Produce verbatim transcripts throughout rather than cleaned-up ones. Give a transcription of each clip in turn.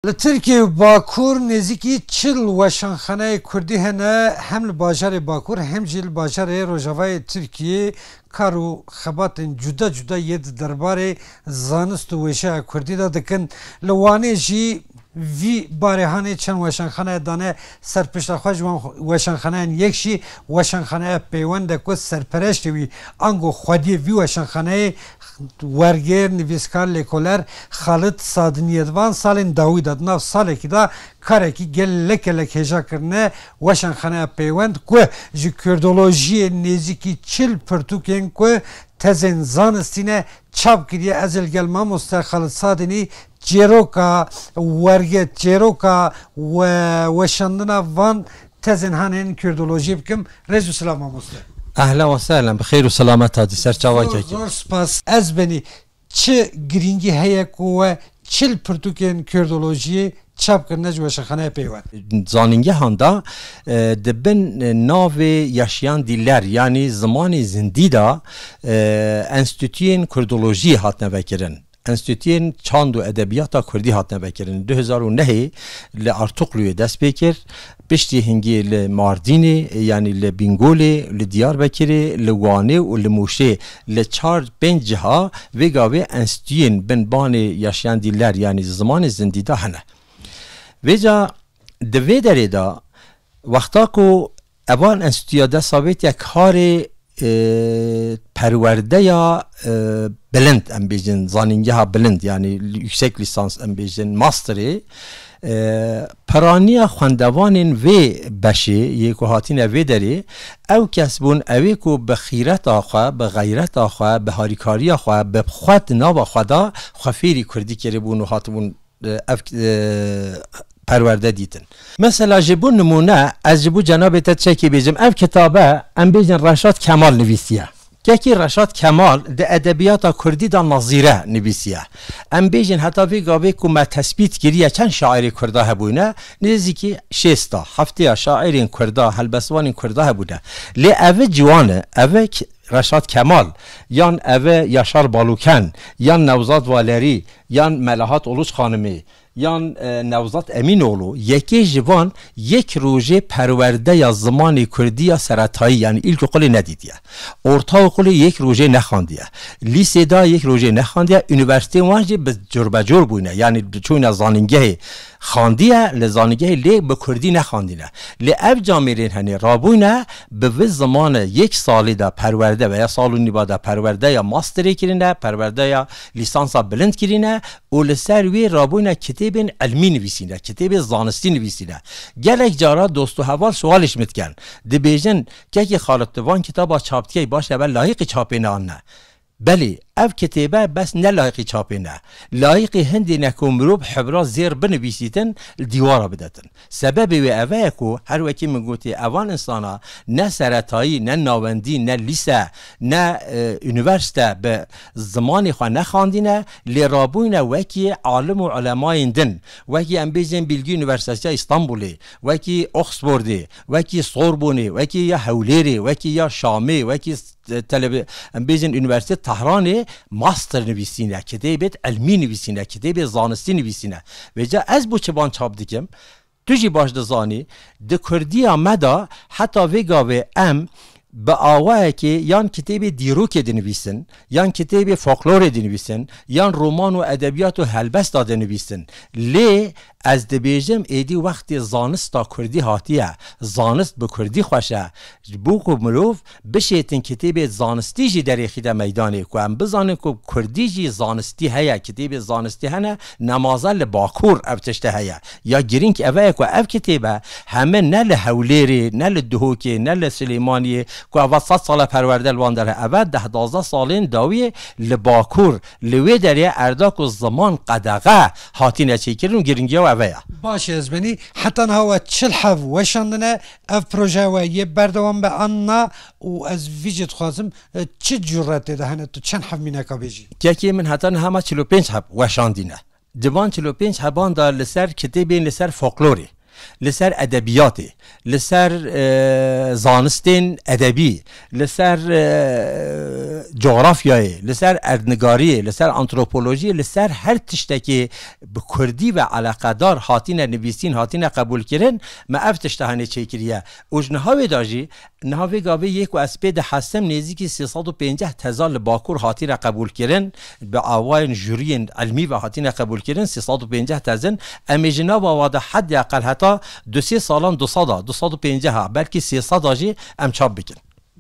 Li Tirkiye û Bakur nêzîkî çil weşanxaneyê Kurdî hene, hem li bajarê Bakur hem jî li bajarê Rojavayê Tirkiyê kar û xebatên cuda cuda yê di derbarê zanist û wêjeya Kurdî de dikin. Li Wanê jî vî barê hanê çend weşanxaneyê dane ser pişta xwe, ji wan weşanxaneyan yek jî weşanxaneya Pêwend e ku serpereştê wî ango xwediyê vî weşanxaneyê wergêr, nivîskar, lêkoler Xalid Sadinî ye. Di van salên dawî de, di nav salekî de karekî gelek gelek hêja kirine weşanxaneya Pêwend ku ji kurdolojiyê nêzîkî çil pirtûkên ku tezên zanistî ne çap kiriye. Ez ê li gel mamoste Xalid Sadinî çêroka wergêr, çêroka we-, weşandina van tezên hanên kurdolojiyê bikim. Rêz û silav mamoste. Ehlen ve sehlen, bi xêr û selamet hatî, ser çava Zor, kekî. Zor spas. Ez benî çi girîngî heye ku we çil pirtûkên kurdolojiyê çap kirine ji weşanxaneyê Pêwend? Zanîngehan de, e, di bin navê Yaşayan Diller, yanî zimanê zindî de, e, enstîtuyên kurdolojiyê hatine vekirin. Enstîtuyên Çand û Edebiyata Kurdî hatine vekirin. Du hezar û nehê li Artukluyê dest pê kir. Piştî hingê li Mardînê, yanî li Bîngolê, li Diyarbekirê, li Wanê û li Mûşê, li çar pênc ciha vê gavê enstîtuyên bin banê Yaşayan Diller, yanî zimanê zindî de hene. Vêca di vê derê de, wexta ku evan enstîtuya dest avêtiye karê, e, perwerdeya, e, bilind, em bêjin, zanîngeha bilind, yanî yüksek lisans, em bêjin, masterê, e, peraniya xwendevanên vê beşê yê ku hatine vê derê, ew kes bûn, ewê ku bi xîreta xwe, bi xeyreta xwe, bi harîkariya xwe, bi xwe di nava xwe de xwe fêrî kurdî kiribûn û hatibûn, e, ev, e, perwerde dîtin. Mesela ji bo nimûne, ez ji bo cenabê te çekê bêjim, ev kitabe, em bêjin, Reşat Kemal nivîsiye. Kekî Reşat Kemal di edebiyata kurdî de nazîre nivîsiye. Em bêjin, heta vê gavê ku me tespît kiriye, çend şairê kurda hebûne, nêzîkî şêsta, hefteya şairên kurda, helbestvanên kurda hebûne. Lê ev ciwan e, ev k-, Reşat Kemal, yan ev Yaşar Baluken, yan Nevzat Valerî, yan Melahat Uluç Xanimê, yan, e, Nevzat Emînoğlu, yekê ji van yek rojê perwerdeya zimanê kurdî ya seretayî, yanî îlkokulê nedîtiye. Ortaokulê yek rojê nexandiye. Lîsê da yek rojê nexandiye. Unîversîteyên wan jî bi curbecor bûyne. Yanî çûyne zanîngehê xandiye, li zanîngehê lê bi kurdî nexandîne. Lê ev camêrên henê rabûyne, bi vî zimanê yek salî de perwerde veya sal û nîva de perwerdeya masterê kirine, perwerdeya lîsansa bilind kirine, û li ser wê rabûyne kitêbên ilmî nivîsîne, kitêbê zanistî nivîsîne. Gelek cara dost û heval sualê ji min dikin. Dibêjin, kekê Xalid, tu van kitaba çap dikey, baş e, ev layiqî çapê ne an ne? Belê, ev kitêbe bes ne layiqî çapê ne. Layiqî hindê ne ku mirov hibra zêr binivîsîtin, li dîwara bidetin. Sebebê wê eve ye ku her wekî min gotî, evan insana ne seretayî, ne navendî, ne lîse, ne, e, unîversîte bi zimanê xwe nexandîne, lê rabûyne wekî alim û ulemayên din, wekî em bêjin Bilgi Üniversitesi ya Îstanbulê, wekî Oxfordê, wekî Sorbonê, wekî ya Hewlêrê, wekî ya Şamê, wekî s-, telebe-, em bêjin Unîversîtê Tehranê master nivîsîne, kitêbêt ilmî nivîsîne, kitêbê zanistî nivîsîne. Vêca ez bo çi van çap dikim? Tu jî baş dizanî, di kurdiya me de heta vê gavê em bi awayekê yan kitêbê dîrokê dinivîsin, yan kitêbê folklorê dinivîsin, yan roman û edebiyat û helbesta dinivîsin. Lê ez dibêjim, êdî wextê zanista kurdî hatiye, zanist bi kurdî xweş e. Ji bo ku mirov bişêtin kitêbê zanistî jî derêxîte meydanê, ku em bizanin ku kurdî jî zanistî heye, kitêbê zanistî hene, nemaze li Bakur ev tişte heye. Ya girîng eve ye ku ev kitêbe heme ne li Hewlêrê, ne li Duhokê, ne li Silêmaniyê, ku eva sed sal e perwerde li wan der e. Eve deh duwazdeh salên dawiyê li Bakur, li wê derê erda ku ziman qedexe hatine çêkirin û girîngiya wê eve ye. Baş e, ez benî heta niha we çil heb weşandine, ev projeya we yê berdewam be an na, û ez vî jî dixwazim, e, çi cûre tê de hene, tu çend heb mîneka bêjî? Kekê min heta niha me çil û pênc heb weşandîne. Di van çil û pênc heban de li ser kitêbên li ser folklorê, li ser edebiyatê, li ser, e, zanistên edebî, li ser, e, coğrafyayê, li ser erdnigariyê, li ser antropolojiyê, li ser her tiştekê bi kurdî ve eleqedar hatine nivîsîn, hatine qebûlkirin, me ev tişta henê çêkiriye. Û ji niha wê de jî, niha vê gavê yê ku ez pê dihestim, nêzîkî sê sed û pênceh teza li Bakur hatine qebûlkirin, bi awayên juriyên ilmî ve hatine qebûlkirin, sê sed û pênceh tezin. Em ê ji nava wa de heddê eqel heta du sê salan du sed a, du sed û pênceh a, belkî sê sed a jî em çap bikin.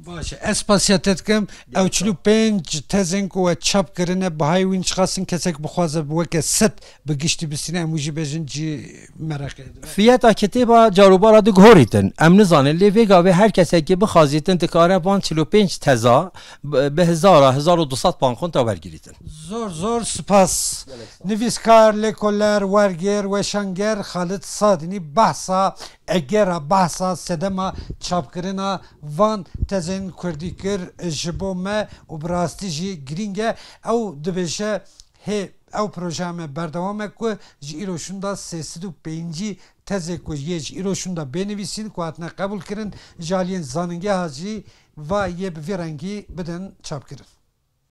Baş e, ez spasiya te dikim. Ew çil û pênc tezên ku we çap kirine, bihayê wîn çiqas in? Kesek bixwaze bi weke sed bi giştî bistîne, em wî jî bêjin, cî mereqê dibe. Fiyeta kitêba carûbara diguhorîtin. Em nizanin, lê vê gavê her kesekî bixwazîtin dikare van çil û pênc teza bi, bi hezara, hezar û du sed pound konta wergirîtin. Zor zor spas. Gelek spas. Nivîskar, lêkoler, wergêr, weşanger Xalid Sadînî behsa egera, behsa sedema çapkirina van tezên kurdî kir ji bo me û bi rastî jî girîng e. Ew dibêje, hê ew projeya me berdewam e ku ji îro şûnda sê sed û pêncî tezê ku yê ji îro şûnda bê nivîsîn ku hatine qebûlkirin, ji aliyên zanîngeha jî va yê bi vî rengî bidin çapkirin.